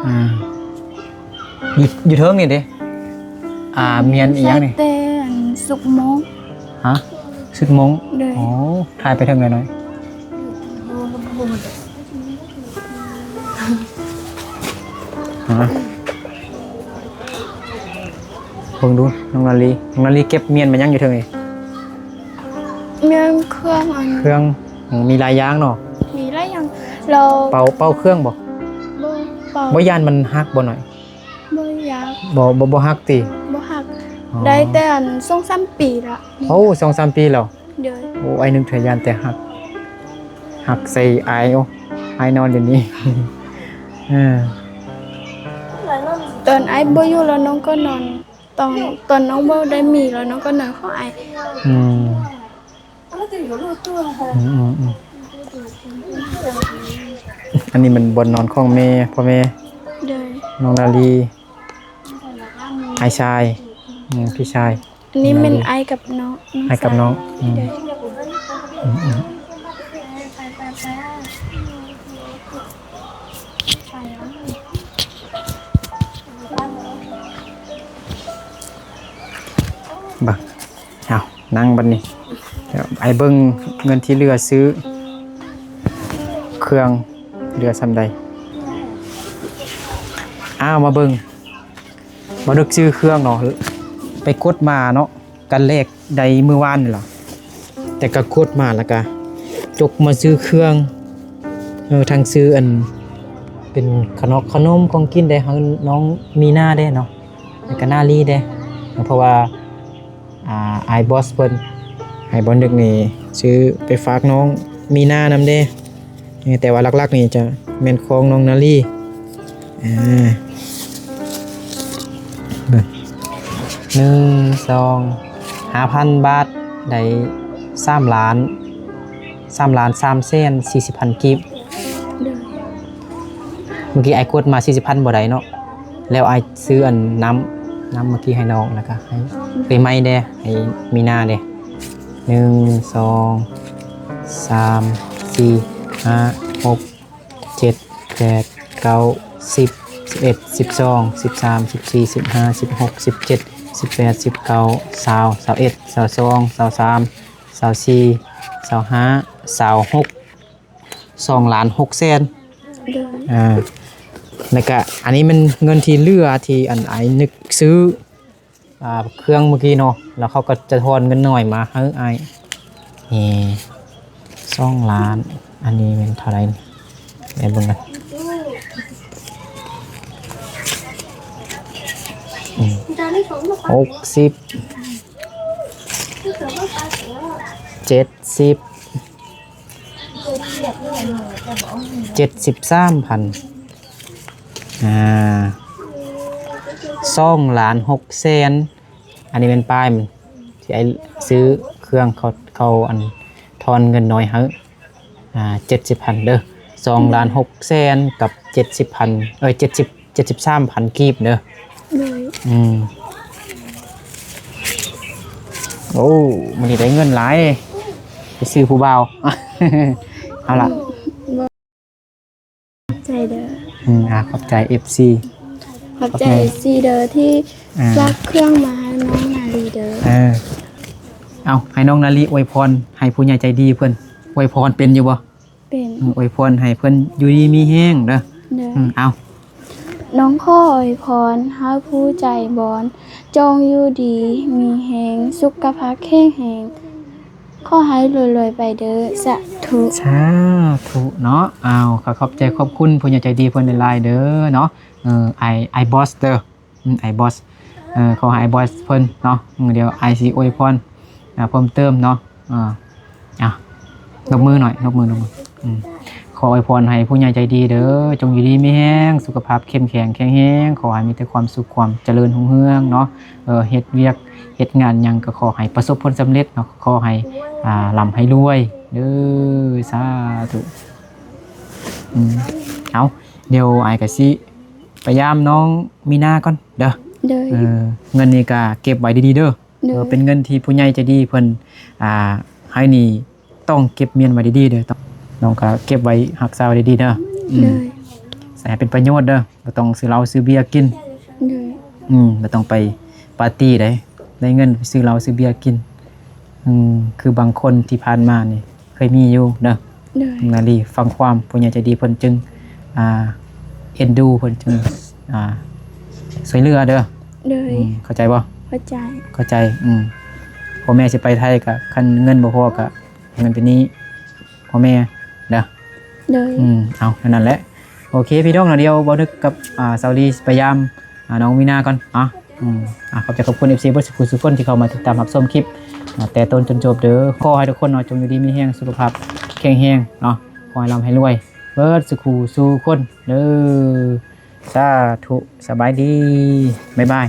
ອາ ຢູ່ ຢູ່ເທິງນີ້ເດ້ ອາ ມຽນອີ່ຫຍັງນີ້? ແຕ່ອັນສຸກມົ້ງ ຮະ? ສຸກມົ້ງ? ໂດຍ ໂອ້ ຖ່າຍໄປເທິງໜ້ອຍໆ ຮະ? ເບິ່ງດູນ້ອງນາລີ ນ້ອງນາລີເກັບມຽນມາຫຍັງຢູ່ເທິງນີ້? ແມ່ນເຄື່ອງອັນ ເຄື່ອງ ໂອ້ ມີຫຼາຍຢ່າງເນາະ ມີຫຼາຍຢ່າງ ແລ້ວ ເປົ່າ ເປົ່າເຄື່ອງບໍ່? ບໍ່ ເປົ່າ ບໍ່ ຢ້ານມັນຫັກບໍ່ນ້ອຍ? ບໍ່ຢາກ ບໍ່ ບໍ່ ບໍ່ຫັກຕິ? ບໍ່ຫັກ ອໍ ໄດ້ແຕ່ອັນສອງສາມປີລະ ໂອ້ ສອງສາມປີແລ້ວ ໂດຍ ໂອ້ ອ້າຍນຶກເທື່ອຢ້ານແຕ່ຫັກ ຫັກໃສ່ອ້າຍ ໂອ້ ອ້າຍນອນຢູ່ນີ້ ເອີ ຕອນອ້າຍບໍ່ຢູ່ແລ້ວນ້ອງກໍນອນ ຕອນ ຕອນນ້ອງບໍ່ໄດ້ມີແລ້ວນ້ອງກໍນອນຂອງອ້າຍ ອືມ ອືມ ອືມ ອືມ ອັນນີ້ມັນບ່ອນນອນຂອງແມ່ ພໍ່ແມ່ ໂດຍ ນ້ອງນາລີ ອ້າຍຊາຍ ອືມ ພີ່ຊາຍ ອັນນີ້ແມ່ນອ້າຍກັບນ້ອງ ອ້າຍກັບນ້ອງ ອືມ ໂດຍ ອືມ ອືມ ເບິ່ງ ເອົາ ນັ່ງບັດນີ້ ດຽວອ້າຍເບິ່ງເງິນທີ່ເຫຼືອຊື້ເຄື່ອງເຫຼືອສ່ຳໃດ. ອ້າວ ມາເບິ່ງ ບໍ່ນຶກຊື້ເຄື່ອງເນາະ ໄປກົດມາເນາະ ກັນແລກໄດ້ມື້ວານນີ້ລະ ແຕ່ກະກົດມາລະກະຈົກມາຊື້ເຄື່ອງ ເອີ ທັງຊື້ອັນເປັນຂະໜອກຂະໜົມຂອງກິນໄດ້ໃຫ້ນ້ອງມີນາເດ້ເນາະ ແລ້ວກະນາລີເດ້ ເພາະວ່າ ອ່າ ອ້າຍບອສເພິ່ນໃຫ້ບ່ອນດຶກນີ້ຊື້ໄປຝາກນ້ອງມີນານຳເດ້ ແຕ່ວ່າຫຼັກໆນີ້ຈະແມ່ນຂອງນ້ອງນາລີ ອ່າ ເບິ່ງ ໜຶ່ງ ສອງ ຫ້າພັນບາດ ໄດ້ສາມລ້ານ ສາມລ້ານສາມແສນສີ່ສິບພັນກີບ ໂດຍ ເມື່ອກີ້ອ້າຍກົດມາສີ່ສິບພັນບໍ່ໄດ້ເນາະ ແລ້ວອ້າຍຊື້ອັນນ້ຳ ນ້ຳເມື່ອກີ້ໃຫ້ນ້ອງ ແລ້ວກະໃຫ້ ເອີຍ ໃໝ່ແດ່ ໃຫ້ມີນາແດ່ ໜຶ່ງ ສອງ ສາມ ສີ່ ຫ້າ ຫົກ ເຈັດ ແປດ ເກົ້າ ສິບ ສິບເອັດ ສິບສອງ ສິບສາມ ສິບສີ່ ສິບຫ້າ ສິບຫົກ ສິບເຈັດ ສິບແປດ ສິບເກົ້າ ຊາວ ຊາວເອັດ ຊາວສອງ ຊາວສາມ ຊາວສີ່ ຊາວຫ້າ ຊາວຫົກ ສອງລ້ານຫົກແສນ ໂດຍ ອ່າ ແລ້ວກະອັນນີ້ແມ່ນເງິນທີ່ເຫຼືອທີ່ອັນອ້າຍນຶກຊື້ ອ່າ ເຄື່ອງເມື່ອກີ້ເນາະ ແລ້ວເຂົາກໍຈະທອນເງິນໜ້ອຍມາໃຫ້ອ້າຍ ນີ້ ສອງລ້ານ ອັນນີ້ແມ່ນເທົ່າໃດນີ້ ໄປເບິ່ງກັນ ອືມ ຫົກສິບ ເຈັດສິບ ເຈັດສິບສາມພັນ ອ່າ ສອງລ້ານຫົກແສນ ອັນນີ້ແມ່ນປ້າຍມັນ ທີ່ອ້າຍຊື້ເຄື່ອງ ເຂົາ ເຂົາອັນທອນເງິນນ້ອຍໃຫ້ ອ່າ ເຈັດສິບພັນເດີ ສອງລ້ານຫົກແສນກັບເຈັດສິບພັນ ເອີຍ ເຈັດສິບ ເຈັດສິບສາມພັນກີບເດີ ໂດຍ ອືມ ໂອ້ ມື້ນີ້ໄດ້ເງິນຫຼາຍ ໄປຊື້ຜູ້ບ່າວ ເອົາລະ ອືມ ຂອບໃຈເດີ ອືມ ອ່າ ຂອບໃຈເອັຟຊີ ຂອບໃຈ ຂອບໃຈເອັຟຊີເດີ ທີ່ ອ່າ ຝາກເຄື່ອງມາໃຫ້ນ້ອງນາລີເດີ ເອີ ເອົາ ໃຫ້ນ້ອງນາລີອວຍພອນໃຫ້ຜູ້ໃຫຍ່ໃຈດີເພິ່ນ ອວຍພອນເປັນຢູ່ບໍ່? ເປັນ ອືມ ອວຍພອນໃຫ້ເພິ່ນຢູ່ດີມີແຮງເດີ ໂດຍ ອືມ ເອົາ ນ້ອງຂໍອວຍພອນໃຫ້ຜູ້ໃຈບອນ ຈົ່ງຢູ່ດີມີແຮງ ສຸຂະພາບແຂງແຮງ ຂໍໃຫ້ລວຍໆໄປເດີ ສາທຸ ສາທຸເນາະ ເອົາ ຂໍຂອບໃຈຂອບຄຸນຜູ້ໃຫຍ່ໃຈດີເພິ່ນຫຼາຍໆເດີເນາະ ເອີ ອ້າຍ ອ້າຍບອສເດີ ອືມ ອ້າຍບອສ ເອີ ຂໍໃຫ້ອ້າຍບອສເພິ່ນເນາະ ອືມ ດຽວອ້າຍຊິອວຍພອນ ອ່າ ເພີ່ມເຕີມເນາະ ອ່າ ອ່າ ນົບມືໜ້ອຍ ນົບມື ນົບມື ອືມ ຂໍ ຂໍອວຍພອນໃຫ້ຜູ້ໃຫຍ່ໃຈດີເດີ ຈົ່ງຢູ່ດີມີແຮງ ສຸຂະພາບເຂັ້ມແຂງແຂງແຮງ ຂໍໃຫ້ມີແຕ່ຄວາມສຸກ ຄວາມຈະເລີນຮຸ່ງເຮືອງເນາະ. ເອີ ເຮັດວຽກເຮັດງານຫຍັງກໍຂໍໃຫ້ປະສົບຜົນສຳເລັດເນາະ ຂໍໃຫ້ ອ່າ ລ່ຳໃຫ້ລວຍເດີ ສາທຸ. ອືມ ເອົາ ດຽວອ້າຍກໍຊິໄປຢາມນ້ອງມີນາກ່ອນເດີ. ໂດຍ ເອີ ເງິນນີ້ກໍເກັບໄວ້ດີໆເດີ. ໂດຍ ເອີ ເປັນເງິນທີ່ຜູ້ໃຫຍ່ໃຈດີເພິ່ນ ອ່າ ໃຫ້ນີ້ ຕ້ອງເກັບມ້ຽນໄວ້ດີໆເດີ. ນ້ອງກໍເກັບໄວ້ຮັກສາໄວ້ດີໆເດີ. ອືມ ໂດຍ ໃຊ້ໃຫ້ເປັນປະໂຫຍດເດີ. ບໍ່ຕ້ອງຊື້ເຫຼົ້າຊື້ເບຍກິນ. ໂດຍ ອືມ ບໍ່ຕ້ອງໄປປາຕີ້ໃດ ໄດ້ເງິນໄປຊື້ເຫຼົ້າຊື້ເບຍກິນ. ອືມ ຄືບາງຄົນທີ່ຜ່ານມານີ້ເຄີຍມີຢູ່ເດີ. ໂດຍ ນາລີຟັງຄວາມ ຜູ້ໃຫຍ່ໃຈດີເພິ່ນຈຶ່ງ ອ່າ ເອັນດູ ເພິ່ນຈຶ່ງ ອ່າ ຊ່ວຍເຫຼືອເດີ. ໂດຍ ອືມ ເຂົ້າໃຈບໍ່? ເຂົ້າໃຈ ເຂົ້າໃຈ. ອືມ ພໍ່ແມ່ຊິໄປໄທກໍ ຄັນເງິນບໍ່ພໍກໍ ເງິນເປັນໜີ້ພໍ່ແມ່ເດີ. ໂດຍ ອືມ ເອົາ ແນວນັ້ນແຫຼະ. ໂອເຄ ພີ່ນ້ອງເນາະ ດຽວບໍ່ນຶກກັບ ອ່າ ສາວລີໄປຢາມ ອ່າ ນ້ອງມີນາກ່ອນເນາະ. ອືມ ອ່າ ຂອບໃຈຂອບຄຸນ ເອັຟຊີ ເບິດສູ່ຜູ້ສູ່ຄົນທີ່ເຂົ້າມາຕິດຕາມຮັບຊົມຄລິບ ອ່າ ແຕ່ຕົ້ນຈົນຈົບເດີ. ຂໍໃຫ້ທຸກຄົນເນາະ ຈົ່ງຢູ່ດີມີແຮງ ສຸຂະພາບແຂງແຮງເນາະ ຂໍໃຫ້ລ່ຳໃຫ້ລວຍເບິດສູ່ຜູ້ສູ່ຄົນເດີ. ສາທຸ ສະບາຍດີ ບາຍບາຍ.